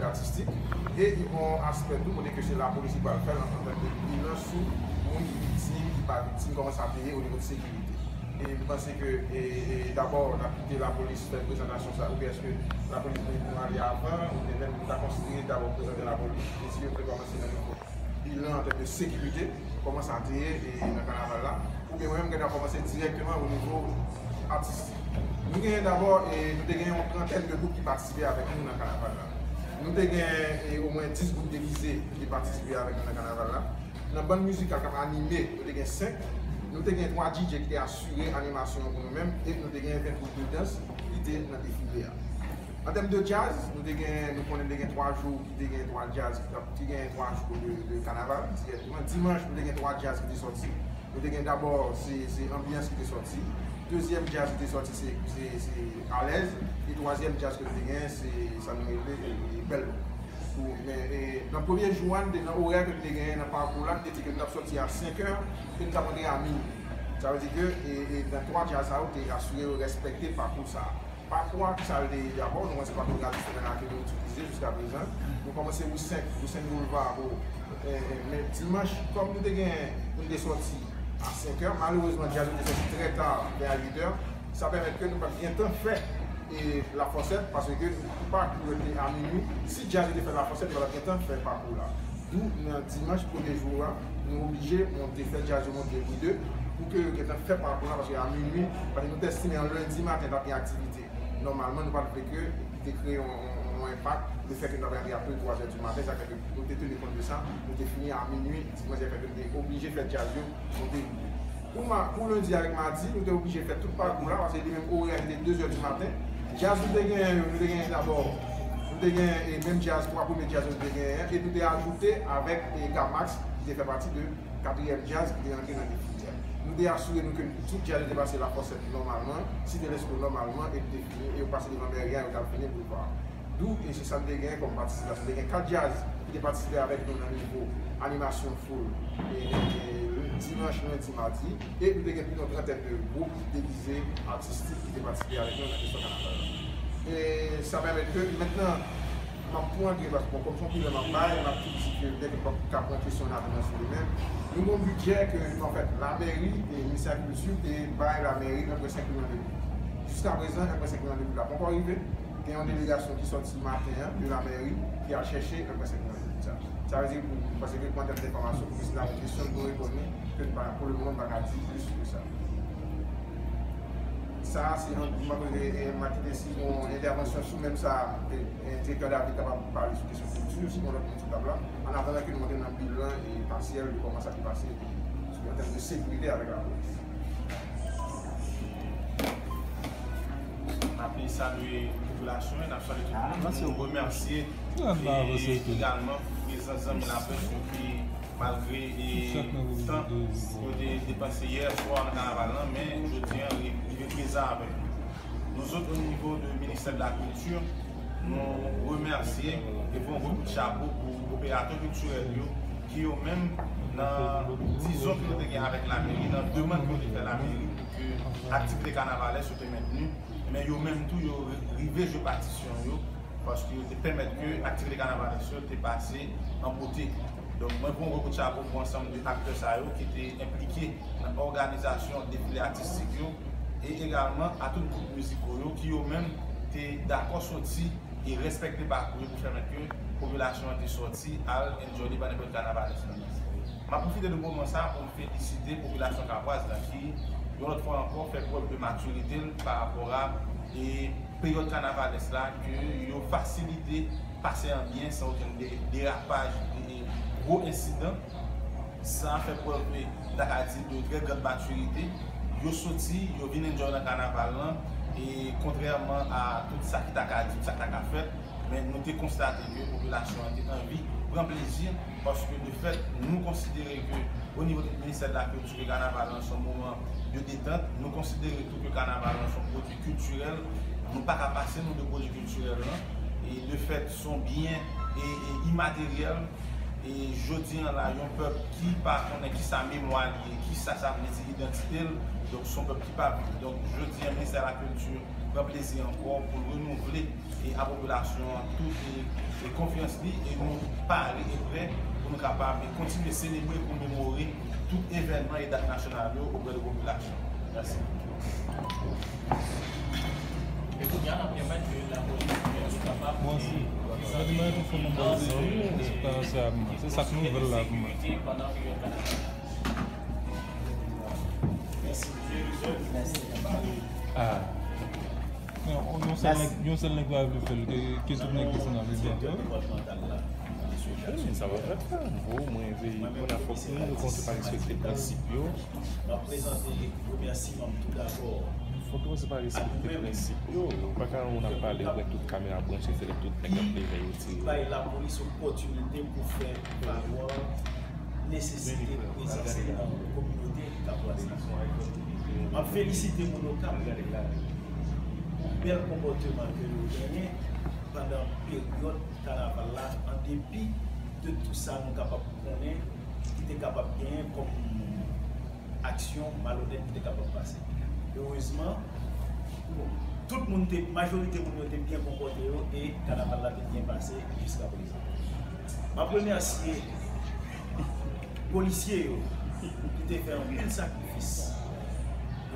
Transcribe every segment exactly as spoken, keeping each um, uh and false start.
atistik. E li gen yon aspè tou kote ke se lapolis ki pral fè l an tèm de bilan sou moun ki viktim, ki pa viktim, kòman sa te ye o nivo de sekirite. E m panse ke, e, e, dabò, n ap kite lapolis fè prezantasyon sa, oubyen èske lapolis vle pou nou ale avan, oubyen menm nou ta konsidere dabò prezante lapolis, e si yo vle kòmanse nan nivo bilan an tèm de sekirite, kòman sa te ye, e, nan kanaval la, oubyen mwen menm, m gen dwa kòmanse dirèkteman o nivo atistik. Nou genyen dabò, e, nou te gen yon trantèn de gwoup ki patisipe avèk nou nan kanaval la. Nou te gen, e, omwen dis gwoup degize ki te patisipe avèk nou nan kanaval la. Nan bann mizikal k ap anime, nou te gen senk. Nou te gen twa D J ki te asire animasyon an pou nou menm, e nou te gen ven gwoup de dans ki te nan defile a. An tèm de djaz, nou te gen, nou konnen te gen twa jou ki te gen twa djaz ki t ap, ki gen twa jou de, de kanaval dirèkteman. Dimanch, nou te gen twa djaz ki te sòti. Nou te gen dabò, se, se Anbyans ki te sòti. Dezyèm djaz ki te sòti, se, se, se Alèz. E twazyèm djaz ke nou te gen, se sa nou rele, e, e, Bèl Lou. Tou, men, e, nan premye jou a, nou te nan orè ke nou te genyen nan pakou la, nou te di ke nou t ap sòti a senk è e nou t ap rantre a minui. Sa vle di ke, e, e, nan twa djaz sa yo, te asire yo respekte pakou sa a. Pakou a, kisa l te ye dabò? Nou wè se pakou tradisyonèl la ke nou itilize jiska prezan. Nou kòmanse Ri senk, Ri senk Boulva, bon, e, e, men dimanch, kòm nou te gen, nou te sòti a senk è, malerezman, djaz yo te sòti trè ta, vè a uit è, sa pèmèt ke nou pa t gen tan fè, e, lafòsèt, paske pou pakou yo te a minui, si djaz yo te fè lafòsèt, yo pa t ap gen tan fè pakou la. Dou, nan dimanch, premye jou a, nou oblije monte, fè djaz yo monte Ri de, pou ke yo gentan fè pakou la, paske a minui, paske nou te estime an lendi maten t ap gen aktivite. Nòmalman, nou pa t vle ke li te kreye yon, yon, yon enpak, lefètke nou t ap rantre apre twa è di maten, sa fè ke nou te teni kont de sa, nou te fini a minui, dimanch, sa fè ke nou te oblije fè djaz yo monte Ri de. Pou ma-, pou lendi avèk madi, nou te oblije fè tout pakou la, paske li menm orè a se te de zè di maten. Djaz nou te genyen yo, nou te genyen dabò, nou te genyen, e, menm djaz, twa premye djaz nou te genyen an, e nou te ajoute avèk, e, Gamax, ki te fè pati de katriyèm djaz ki te rantre nan defile a. Nou te asire nou ke tout djaz yo te pase lafòsèt nòmalman, Site Lesko nòmalman, e nou te fini, e yo pase devan mèri a, yo t al fini boulva a. Dou, e se sa n te gen kòm patisipasyon. N te gen kat djaz ki te patisipe avèk nou nan nivo animasyon foul. E, e, e, dimanch, lendi, madi. E nou te gen plis yon trantèn de gwoup degize atistik ki te patisipe avèk nou nan kesyon kanaval la. E sa pèmèt ke mentnan, m ap tou antre, paske, bon, kòm se yon bilan m ap bay, m ap tou di ke nèg yo p ap ka pran kesyon nan men sou li menm. Nou gen yon bidjè ke, anfèt, lamèri, e, ministè kilti te bay lamèri en pwen senk milyon de goud. Jiska prezan, en pwen senk milyon de goud la poko rive. Gen yon delegasyon ki sòti maten an de lamèri ki al chèche en pwen senk milyon de goud sa. Sa vle di, pou, paske pou an tèm de enfòmasyon, pou ke si n ta gen kesyon, nou reponn li, ke nou pa, pou le moman, nou pa ka di plis ke sa. Sa, se yon, m ap, e, e, m ap kite si yon entèvansyon sou menm sa, e, e, direktè David kapab pale sou kesyon kilti, si yon lòt moun sou tab la, an atandan ke nou antre nan bilan, e, pasyèl de kòman sa te pase, sou, an tèm de sekirite avèk lapolis. N ap salye popilasyon, n ap salye tout moun, nou remèsye, e, egalman prezans zanmi laprès yo ki, malgre, e, tan yo te depanse yè swa nan kanaval lan, men jodi a, yo rive prezan avèk nou. Nou zòt, o nivo de ministè de la kilti, nou remèsye e voye yon gwo kout chapo pou operatè kiltirèl yo, ki yo menm, nan dizon ke yo te gen avèk lameri, nan demann ke yo te fè lameri pou ke aktivite kanavalès yo te mentni, men yo menm tou, yo ri-, rive jwe patisyon yo, paske yo te pèmèt ke aktivite kanavalès yo te pase an bote. Donk, mwen voye yon gwo kout chapo pou ansanm de aktè sa yo ki te enplike nan òganizasyon defile atistik yo, e egalman a tout gwoup miziko yo ki yo menm te dakò soti e respekte pakou yo pou fè mèt ke popilasyon an te sòti al enjoy li pandan peryòd kanavalès lan. M ap pwofite de moman sa pou m felisite popilasyon kapwaz la ki, yon lòt fwa ankò, fè prèv de matirite l pa rapò a, e, peryòd kanavalès la, ke yo fasilite pase an byen san okenn de-, derapaj, e, gwo ensidan. Sa fè prèv, e, m ta ka di, de trè grand matirite. Yo soti, yo vin enjoy nan kanaval lan, e kontrèman a tout sa ki ta ka di, tout sa ki ta ka fèt, men nou te konstate ke popilasyon an te anvi pran plezi, paske de fèt, nou konsidere ke o nivo de ministè de la kilti, ke kanaval lan se yon moman de detant, nou konsidere tou ke kanaval lan se yon pwodui kiltirèl, nou pa ka pase nou de pwodui kiltirèl lan, e de fèt, se yon byen, e, e imateryèl, E jodi a la, yon pèp ki pa konnen kisa memwa li ye, kisa sa vle di idantite l, donk se yon pèp ki pa viv. Donk jodi a, Ministè Lakilti pran plezi ankò pou l renouvle e a popilasyon an tout e, e konfyans li, e nou pare e prè pou nou kapab kontinye selebre, komemore tout evènman e dat nasyonal yo oprè de popilasyon. Mèsi. E kounye a, n ap pèmèt ke lapolis kapab... Mwen osi. Mwen te mande pou fè yon bagay. Se pa sa pou mwen. Se sa k nouvèl la pou mwen. Mèsi. Mèsi. Ah. Yon, yon sèl nèg, yon sèl nèg pa vle fè l, ke, ke tout nèg desann avè l. Sa va fèt la. Bon, mwen veye, mwen a fòk nou, nou konn se pa respekte prensip yo. M ap prezante remèsiman m tou dabò. Fòk nou se pa respekte prensip yo. Ou pa ka wè moun ap pale, ou wè tout kamera branche, se lè tout nèg ap leve yo tire. Bay lapolis opòtinite pou fè valoir nesesite prezans li nan kominote kapwazi. M ap felisite moun Okap pou bèl konpòteman ke yo genyen pandan peryòd kanaval la, an depi de tout sa nou kapab konnen ki te kapab genyen kòm aksyon malonèt ki te kapab pase. Erezman, tout moun te, majorite moun yo te byen konpòte yo e kanaval la te byen pase jiska prezan. M ap remèsye polisye yo ki te fè anpil sakrifis.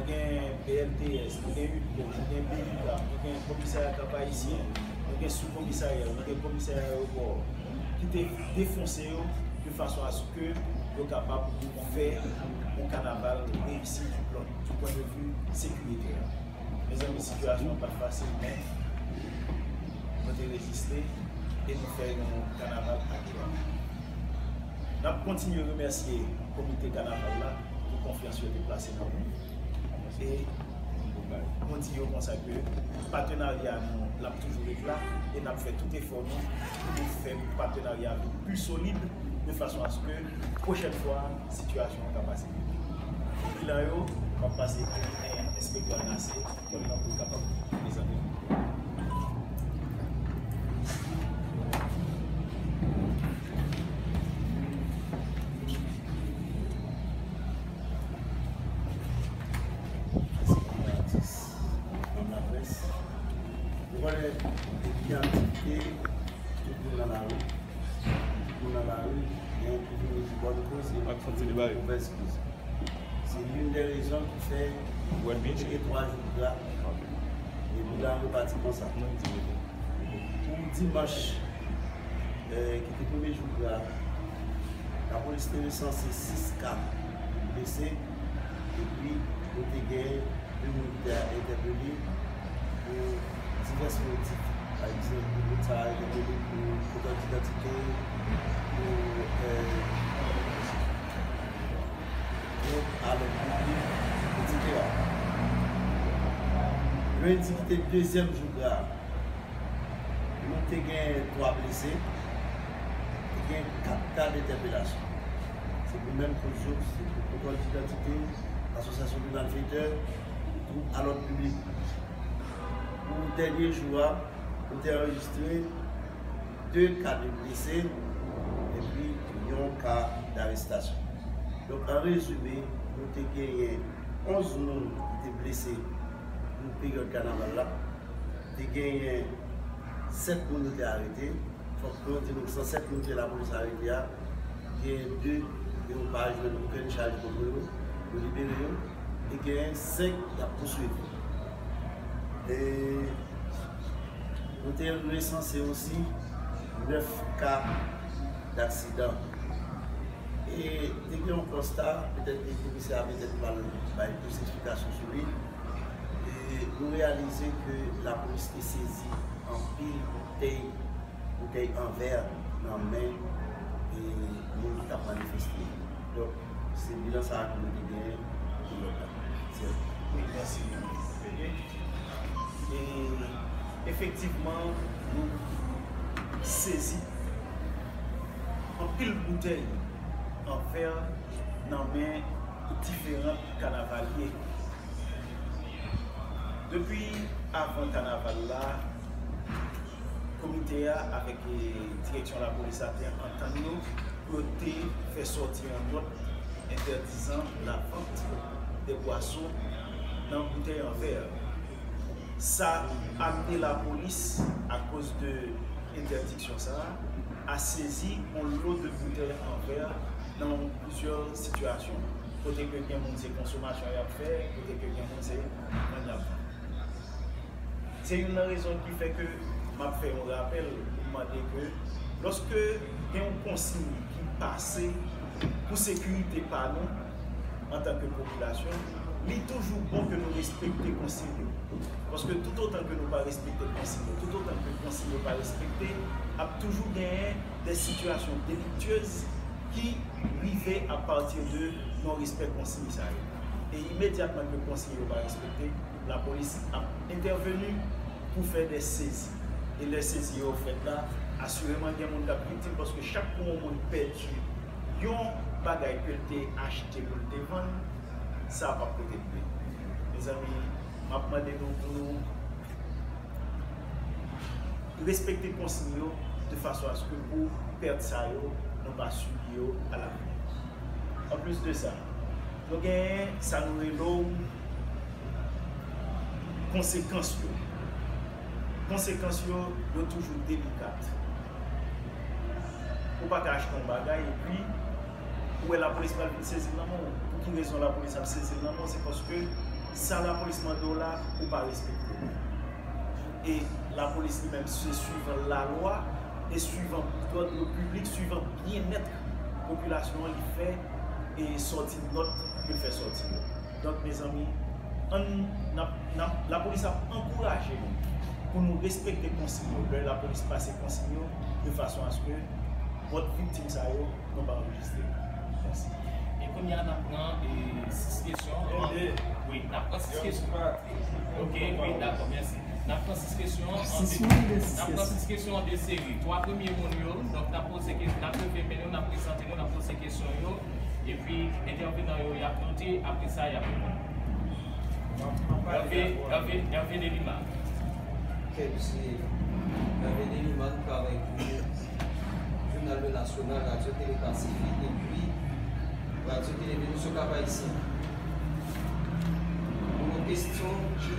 Nou gen B L T S, nou gen UDCOM, nou gen B I K, nou gen komisarya Kap Ayisyen, nou gen sou komisarya, nou gen komisarya ayewopò ki te defonse yo de fason aske yo kapab fè yon kanaval reyisi du pwen, du pwen de vi sekirite. Mezanmi, sitiyasyon an pa t fasil, men nou te reziste e nou fè yon kanaval agreab. N ap kontinye remèsye komite kanaval la pou konfyans yo te plase nan nou. E nou di yo konsa ke patenarya nou, l ap toujou ret la e n ap fè tout efò nou pou nou fè patenarya nou pi solid de fason aske pwochèn fwa sitiyasyon an ka pase pi byen. Pou bilan yo, m ap pase pou enspektè Nase. Kòm nan pou l kapab prezante nou. Mèsi pou atis, manm laprès. Nou konnen depi aktivite, tout moun nan lari. Tout moun nan lari, gen ki vini pou bòn koz, gen ki vini pou movèz koz. Se youn dè rezon ki fè nou te gen twa jou gra. E nou gra repati konsa. Pou dimanch, eh, ki te premye jou gra, lapolis te resanse sis ka blese, epi nou te gen de moun ki te entèpele pou divès motif. Pa egzanp, moun sa a entèpele pou kontwòl didantite, pou, eh, wont a lòd piblik, etsetera. Lendi ki te dezyèm jou gra, nou te gen twa blese, te gen kat ka d entèpelasyon. Se pou menm koz yo, se pou kontwòl didantite, asosyasyon de malfetè, twoup a lòd piblik. Pou dènye jou a, nou te anrejistre de ka de blese epi yon ka darestasyon. Donk, an rezime, nou te genyen onz moun ki te blese pou peryòd kanaval la. Te genyen sèt moun nou te arete. Fòk nou di nou san sèt moun ke lapolis arete a, gen de yo pa jwenn okenn chaj kont yo, yo libere yo, e gen senk y ap pouswiv. E nou te resanse osi nèf ka daksidan. E te gen yon konsta, petèt ke komisè a petèt pral bay plis eksplikasyon sou li. E nou reyalize ke lapolis te sezi anpil boutèy, boutèy an vè nan men, e, moun ki t ap manifeste. Donk, se bilan sa a ke nou te genyen pou lòt la. Se... Wi, mèsi. E, efektivman, nou sezi anpil boutèy an vè nan men diferan kanavalye. Depi avan kanaval la, Komite a avèk, eh, direksyon lapolis la te antann yo pou yo te fè sòti yon nòt entèdizan la vente de bwason nan boutèy an vè. Sa amené lapolis, akoz de entèdiksyon sa a, a sezi yon lo de boutèy an vè nan plizyè sitiyasyon, kote ke gen moun se konsomasyon y ap fè, kote ke gen moun se vann y ap vann. Se youn nan rezon ki fè ke m ap fè yon rapèl pou m mande ke lòske gen yon konsiy ki pase pou sekirite pa nou antanke popilasyon, li toujou bon ke nou respekte konsiy yo. Paske toutotan ke nou pa respekte konsiy yo, toutotan ke konsiy yo pa respekte, ap toujou genyen de sitiyasyon deliktyez ki rive apati de non-respè konsiy sa yo. E imedyatman ke konsiy yo pa respekte, lapolis ap entèveni pou fè de sezi. E lè sezi yo fèt la, asireman gen moun k ap viktim, paske chak kou yon moun pèdi yon bagay ke l te achte pou l te vann, sa p ap pote byen. Mezanmi, m ap mande nou pou nou respekte konsiy yo de fason aske pou pèt sa yo, nou pa sibi yo alavni. Anplis de sa, nou genyen sa nou rele konsekans yo. Konsekans yo, yo toujou delikat. Ou pa ka achte yon bagay epi ou wè lapolis pral vin sezi l nan men w. Pou ki rezon lapolis ap sezi l nan men w? Se paske sa lapolis mande w la, ou pa respekte l. E lapolis li menm se swivan lalwa e swivan lòd piblik, swivan byennèt popilasyon an, li fè e sòti nòt ke l fè sòti yo. Donk, mezanmi, ann, n ap, n ap, lapolis ap ankouraje nou pou nou respekte konsiy yo. Lè lapolis pase konsiy yo, de fason aske mòd viktim sa yo, nou pa anrejistre. Mèsi. E kounye a, n ap pran, e, sis kesyon. Wi, n ap pran sis kesyon. Ok, wi, dakò, mèsi. N ap pran sis kesyon an de, n ap pran sis kesyon an de seri. Twa premye moun yo, donk, n ap poze kesyon, n ap leve men nou, n ap prezante nou, n ap poze kesyon yo. Epi, entèvenan yo, y ap note, apre sa, y ap reponn. Hervé, Hervé, Hervé Delima. Kèm se Hervé Delima, m travay pou Jounal Le National, Radyo Tele Pasifik, epi Radyo Tele Venus Cap Haïtien. Yon kesyon ki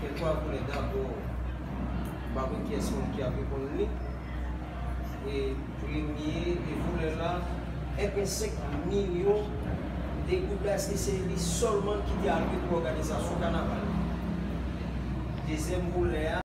gen twa volè. Dabò, m pa konn kiyès moun ki ap reponn li. E premye, e volè la, en pwen senk milyon de goud la, èske se li sèlman ki te al pou òganizasyon kanaval? Dezyèm volè a,